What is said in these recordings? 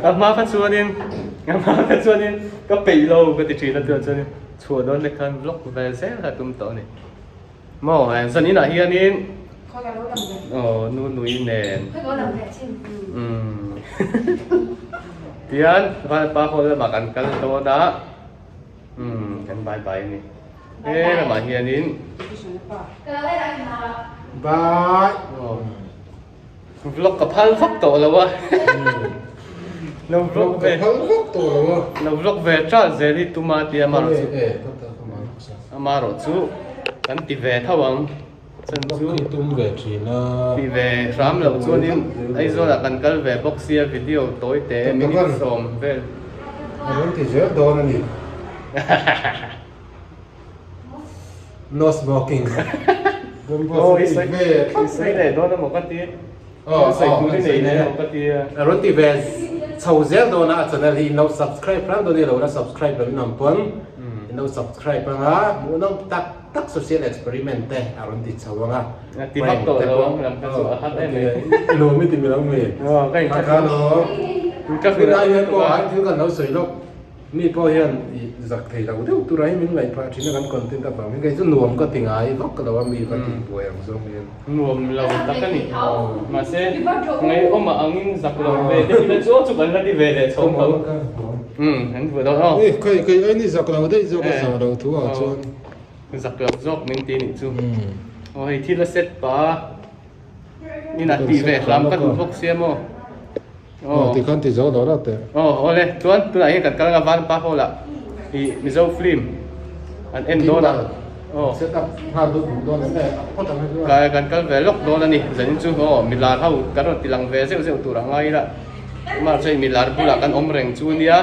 A hma kha chuanin a hma kha chuanin ka peih lo ka ti thin a tunah chuanin chhuah dawn leh khan vlog ve zel kha tum tawh a ni. Maw zan inah hianin aw nu nui nen umm tihian vanpa hall lamah kan kal dawn a umm kan bye bye a ni. He lamah hianin Bye. Vlog ka phal vak tawh lo a. Lo vlog ve. Ka phal vak tawh lo a. Lo vlog ve ṭal zel hi tuma tia amarawh chu. Amarawh chu kan ti ve tho ang. Chan chu tum ve thin a. Ti ve hram loh chuanin Aizawlah kan kal ve bawk sia video tawi te minute 10 vel. A rawn ti zel dawn a ni. No smoking. Oh, i sawi i sawi leh dawn emaw ka ti. Oh, sawi tur i nei leh emaw ka ti. A rawn ti ve chho zel dawn a, a channel hi in lo subscribe rang dawn a ni lo, la subscribe lo in awm pawn in lo subscribe ang a, hmuhnawm tak tak social experiment te a rawn ti chho ang a. Ti vak tawh lo ang lam kha chu a hat em mai. I lawm i ti mi lo mi. Aw, ka in kha lo. Tunlai hian pawh a thil kan lo sawi lawk. Mi pawh hian i zak thei lo deuh tur a hi min ngaih phah thin a kan content avang hian kei chu nuam ka ti ngai vak lo a mi va tih buai ang zawng hian. Nuam lo tak a ni. Mahse ngaihawm a angin zak lo ve te hi chu chu kan la ti ve leh chho tho. Umm an vuah dawn aw. Ui kei kei aini zak lo daih zawk a zah lo thu ah chuan. Zak lo zawk min ti nih chu. Aw hei thil a set pah a inah tih ve hram ka duh bawk sia maw. Aw ti khan ti zo lo la teh. Aw awle chuan tunah hian kan kal anga Vanpa Hall ah ih Mizo film an en dawn a. Aw set up nghal deuh duh dawn em em phawt ang chu. Kai kan kal ve lawk dawn a ni zanin chu aw milar ho kan rawn ti lang ve zeuh zeuh tur a ngai ila amah chuan milar bulah kan awm reng chu nia.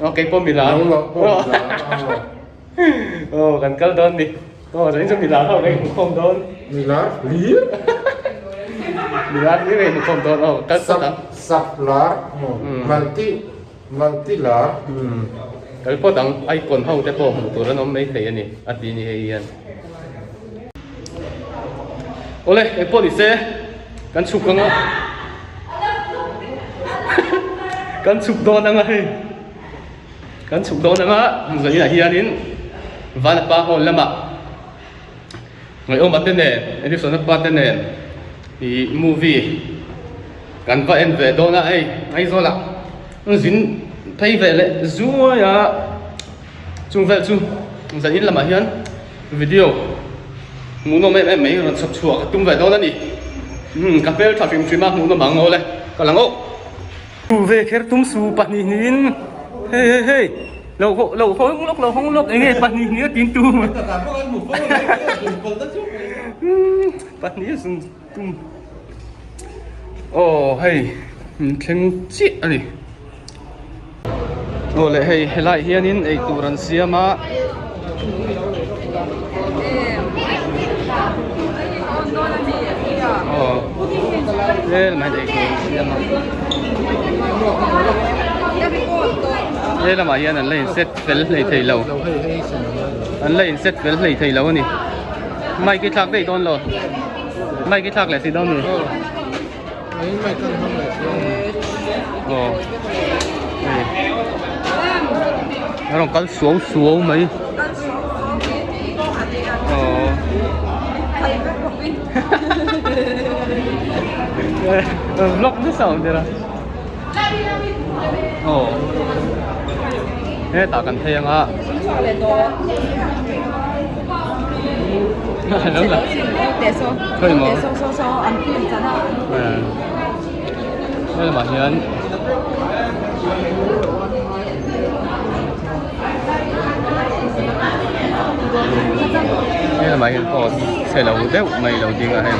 Aw keipawh milar. Aw kan kal dawn ni. Aw zanin chu milar ho kan inhmukhawm dawn. Milar hlir. Milar hlir kan inhmukhawm dawn aw kal phawt ang. Sap lar multi multi lar. Kal phawt ang icon ho te pawh hmuh tur an awm mai thei a ni a ti ni hei hian. Awle engpawh ni se kan chhuk ang a kan chhuk dawn ang a hei. Kan chhuk dawn anga zaninah hianin Vanapa Hall lamah Ngaihawma te nen Edisona pa te nen ih movie kan va en ve dawn a hei Aizawlah zin phei ve leh zuai a chung vel chu zanin lamah hian video hmuhnawm em em mai rawn chhawp chhuah ka tum ve dawn a ni umm ka hmeltha hrim hrim a hmuhnawm ang aw le ka lang aw. Tu ve kher tum su pahnih hnihin hei hei hei lo lo hawng lawk lo hawng lawk enge pahnih hnih a tin tum pahnih a zung tum aw hei min thleng chiah a ni aw leh hei helaiah hianin eitur an siam a. Aw tlem a eitur an siam a he lamah hian an la in set fel hlei thei lo an la in set fel hlei thei lo a ni mic hi thlak daih dawn lo mic hi thlak leh si dawn a ni aw hei a rawn kal suau suau mai aw vlog nasa awm tir a aw hetah kan phei anga lo la khawi maw helamah hian helamah hian pawh chhe lo deuh mai lo ding a hei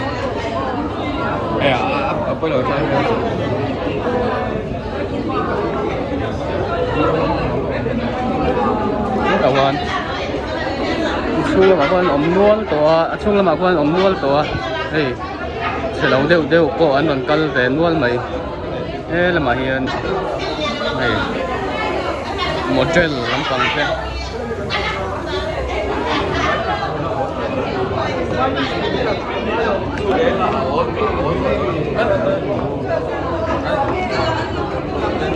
hetah khuan chhung lamah khuan awm nual tawh a a chhung lamah khuan awm nual tawh a hei chhe lo deuh deuh pawh an rawn kal ve nual mai he lamah hian hei motel lampang te.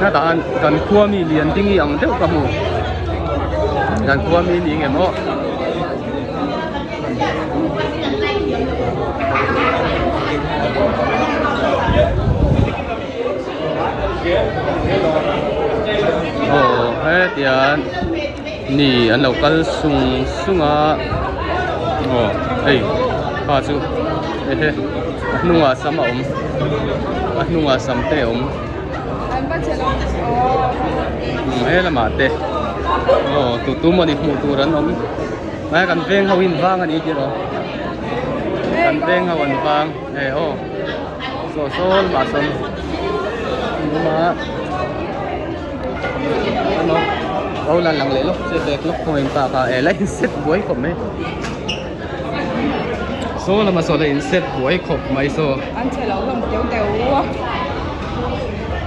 Hetah hian kan khua mi lian ding hi ang deuh ka hmu kan khua mi ni ngem aw. Aw hetiang mi an lo kal sung sung a aw hei pa chu ehe a hnungah sam a awm a hnungah sam te a awm he lamah te aw tu tu mawni hmuh tur an awm Mai kan veng ho in vang ani tih rawh kan veng ho an vang e aw saw saw lamah sawn lama ano lo lan lang leh lawk che bag lawk khaw in pa kha e la in set buai khawp mai saw lamah saw la in set buai khawp mai saw an che lo hlawm teu teu a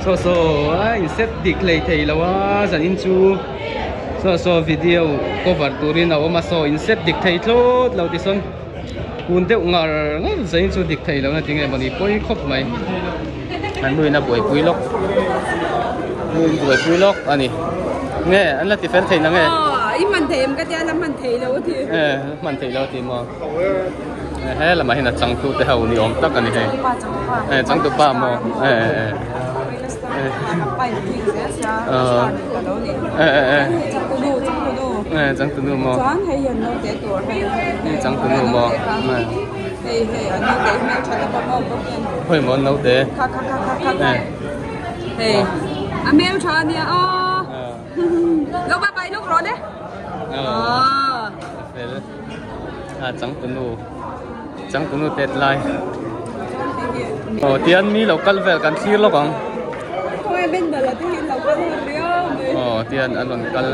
saw saw a in set dik hlei thei lo a zan in chu. Saw saw video cover turin a awm a saw in set dik thei thlawt lo ti sawn kun deuh ngar ngar zai chu dik thei lo na tinge mawni pawi khawp mai an nuin a buaipui lawk nuin buaipui lawk a ni nge an la ti fel thei na nge i hman thei em ka tia la hman thei lo a ti e hman thei lo a ti maw he lamah hian a changtu te ho ni awm tak a ni hei e changtu pa maw e e Changtunu maw changtunu maw khawi maw naute changtunu changtunu tet lai aw tian mi lo kal vel kan thlir lawk ang aw tian an rawn kal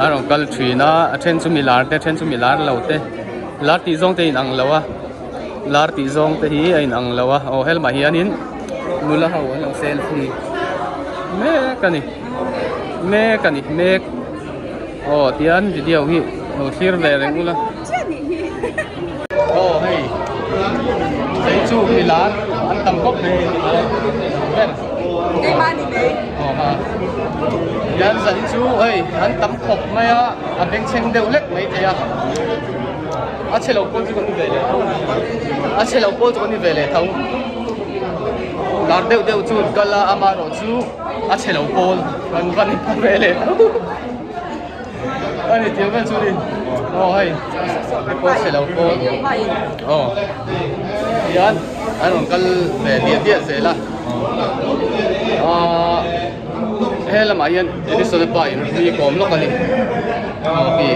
an rawn kal thin a a then chu mi lar te a then chu mi lar lo te lar tih zawng te a inang lo a lar tih zawng te hi a inang lo a aw helmah hianin nula ho an lo selfie mek a ni mek a ni mek. Aw tian video hi lo thlir ve reng ula. Aw hei hei chu mi lar an tam khawp mai ber. Aw ha tian zan chu hei an tam khawp mai a a bengchheng deuh hlek mai thei a a chhe lo pawl chu kan ni ve leh tho a chhe lo pawl chu kan ni ve leh tho lar deuh deuh chu an kal a amaherawh chu a chhe lo pawl kan va ni pha ve leh tho a ni tiang vel chu ni aw hei hei pawh chhe lo pawl aw tihian an rawn kal ve diah diah zel a ahh he lamah hian Edison a pa in mi kawm lawk a ni aw khi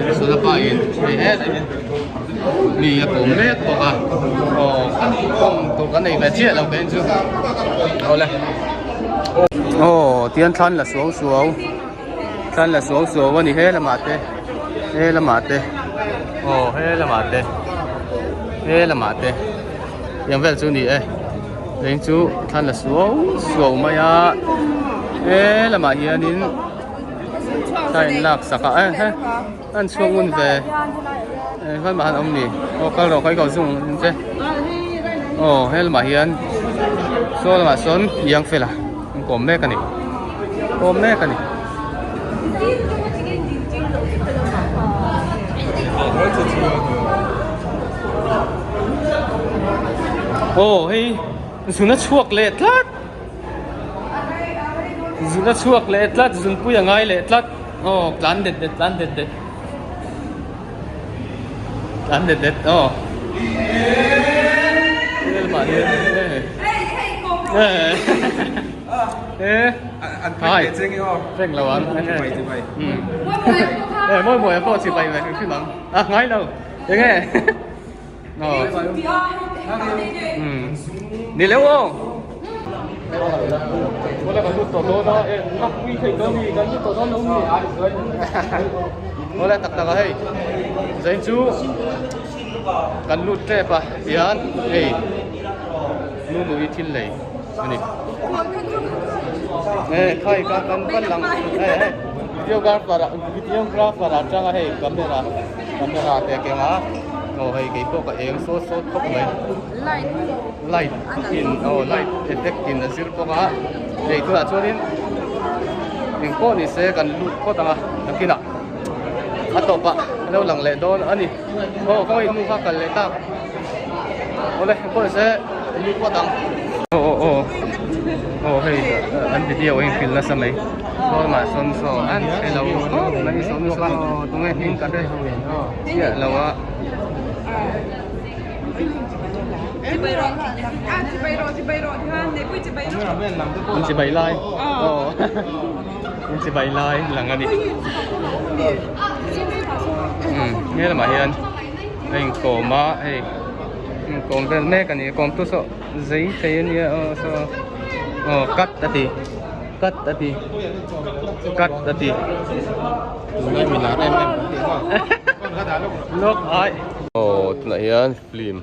Edison a pa in hei hetah hian mi a kawm mek bawk a aw kan kawm tur kan nei ve chiah lo keiin chu awle aw tian thlan la suau suau thlan la suau suau a ni he lamah te he lamah te aw he lamah te he lamah te tiang vel chu a ni e leng chu thlan la suau suau mai a he lamah hianin thla in lak sak a eh he. An chhuak ngun ve eh mah han awm ni aw kal rawh kai kau zung ang che aw he lamah hian saw lamah sawn iang fel a an kawm mek a ni kawm mek a ni. Aw hei zun a chhuak leh tlat zun a chhuak leh tlat zunpui a ngai leh tlat. Aw tlan det det tlan det det tlan det det aw hai reng lo ang e mawi mawi pawh chi pai ve hrim ang a ngai lo enge aw ni leu aw Wala kan lut tawh dawn a e a pui thei dawn ni kan lut tawh dawn lo ni wala tak tak a hei zain chu kan lut tep a tihian hei nu nui thil lei ani e khai ka kan kan lang e hei videographer videographer atanga hei camera camera te keng a aw hei keipawh ka eng sawt sawt khawp mai. Light in aw light effect in a zir bawk a. Hei tunah chuanin eng pawh ni se kan lut phawt ang a nakinah a tawpah a lo lang leh dawn a ni. Aw ka ngaih nu kha kal leh tak. Awle eng pawh ni se kan lut phawt ang. Aw aw aw aw hei an video a inhrilh nasa mai. Sawn mah sawn saw an hre lo khawp mai sawn saw tunge hming ka hre chiah lo a. In chibai lai aw in chibai lai lang a ni umm he lamah hian a inkawm a hei inkawm vel mek a ni kawm tu saw zei thei a nia aw saw aw cut a ti cut a ti cut a ti lawk ai aw tunah hian film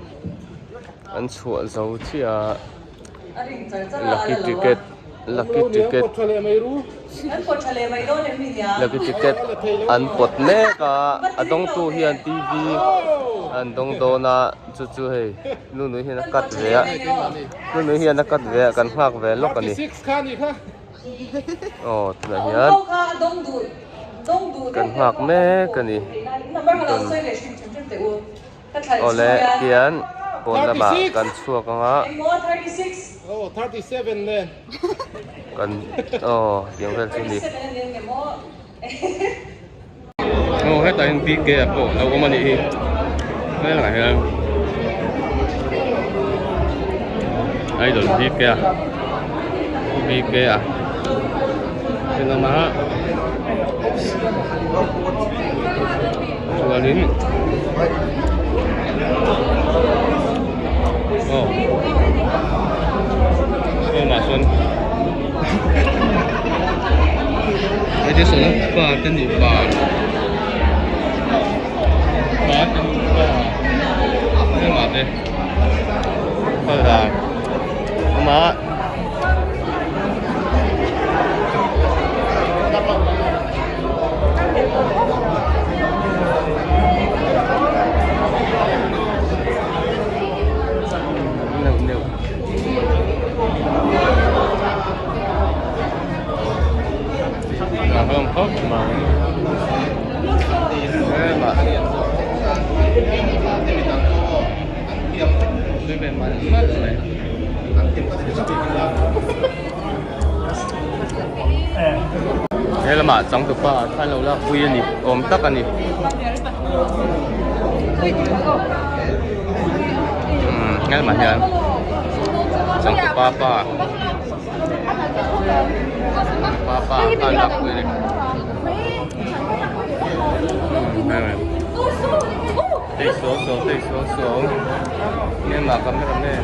an chhuah zo chiah a lucky ticket lucky ticket lucky ticket an pawt mek a a dawngtu hian T V an dawng dawn a chu chu hei nunui hian a cut ve a nunui hian a cut ve a kan nghak ve lawk a ni aw tunah hian kan nghak mek a ni awle tian pawn lamah kan chhuak ang a kan aw tiang vel chu a ni aw hetah hian bk ah pawh lo awm a nih hi helaiah hian idol bk a bk a tlangah chuanin aw sawmah sawn Edison pa te nupa pa te nupa hengah te kal dan awm a. Neuh neuh. Hlawm khawp mai. Hemah. Nui ve malh malh mai. He lamah changtupa thla lo lak pui a ni awm tak a ni. Umm he lamah hian changtupa pa pa pa thla an lak pui a ni. Tei suau suau tei suau suau Myanmar cameraman.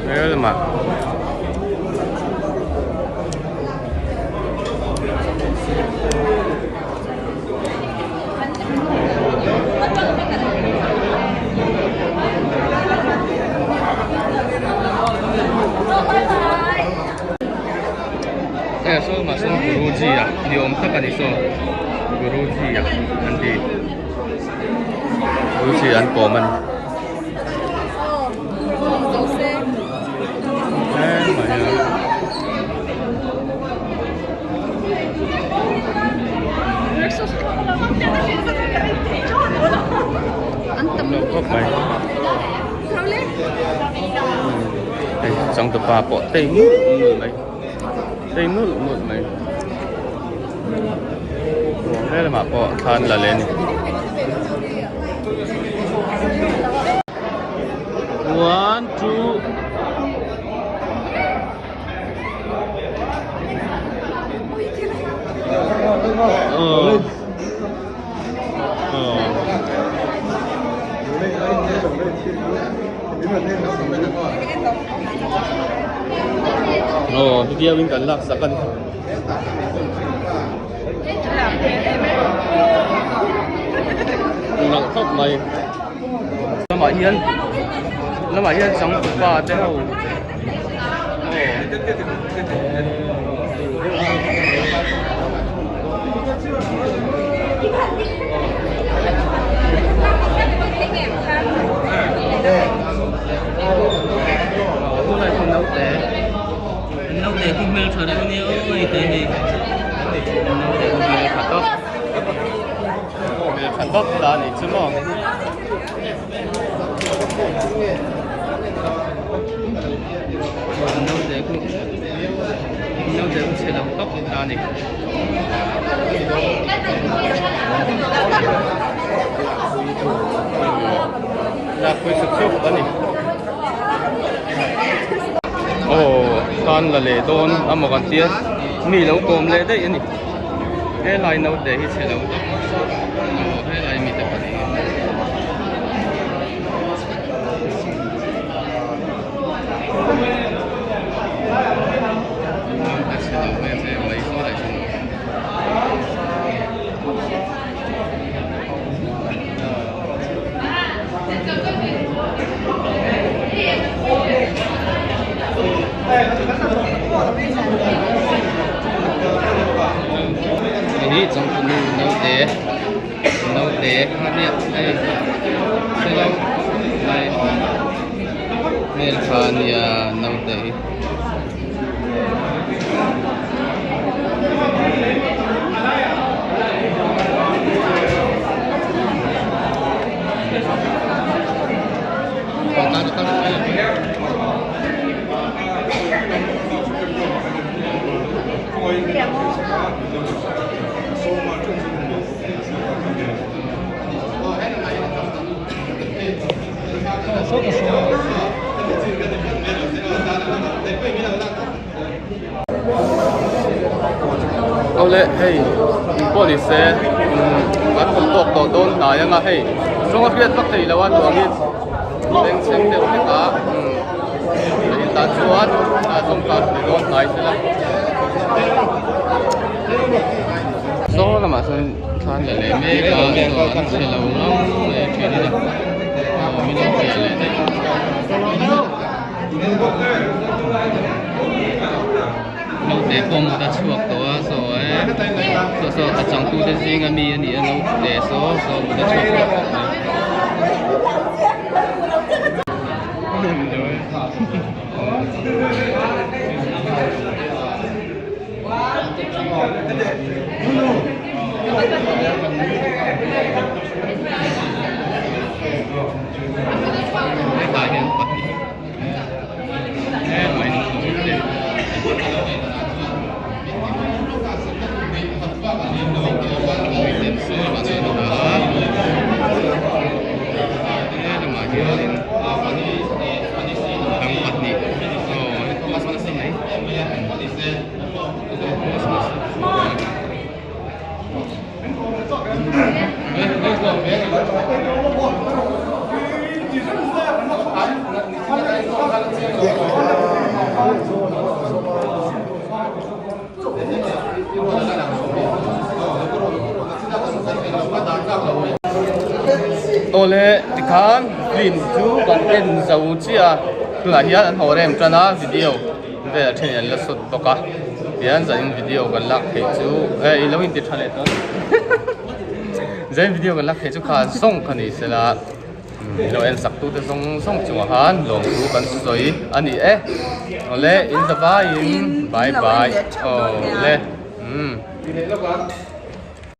Hmelma Hei saw mah sawn Guruji a ni awm tak a ni saw Guruji a an ti Guruji an kawm a ni. Hei changtupa pawh tei nulh nulh mai tei nulh nulh mai he lamah pawh thla an la leh a ni. One two Aw video in kan lak sak a ni. Nalh khawp mai. Lamah hian lamah hian changtupa te ho. khu hmeltha reuh ania aw hei te hei naute khu hmeltha tawp hmeltha tawp ta anih chu maw. Naute khu naute khu chhe lo tawp ta a ni. Lakpui chuk chuk a ni. Aw tan la leh dawn a maw kan tia mi lo kawm leh daih a ni. Helai naute hi chhe lo tawp aw helai mite pahnih hi. Naute chhe lo em em mai saw lai chu. Hei hi changtunu naute naute kha nia hei hre lo mai hmeltha nia naute hi. Awle hei pawh ni se kan awm tawk tawh dawn hnai anga hei zawng a hriat vak thei lo a duangin bengchheng deuh hlek a in tah chuan a zawng kha ni dawn hnai sela saw lamah sawn thlan la leh mek a saw an chhe lo ngam mai a thian in a aw min lo hria leh daih. Naute pawh mut a chhuak tawh a saw e saw saw a changtute zinga mi a ni a naute saw saw mut a chhuak tawh Hetah hian Awle tikhan film chu kan en zo chiah a tunah hian an haw rem tan a video vel a thenin an la sawt bawk a tihian zanin video kan lak theih chu eh ilo inti tha leh dawn zanin video kan lak theih chu kha zawng kha ni sela. Lo en sak tute zawng zawng chungah khan lawmthu kan sawi a ni e. Awle in zavaiin bye bye. Awle. Umm.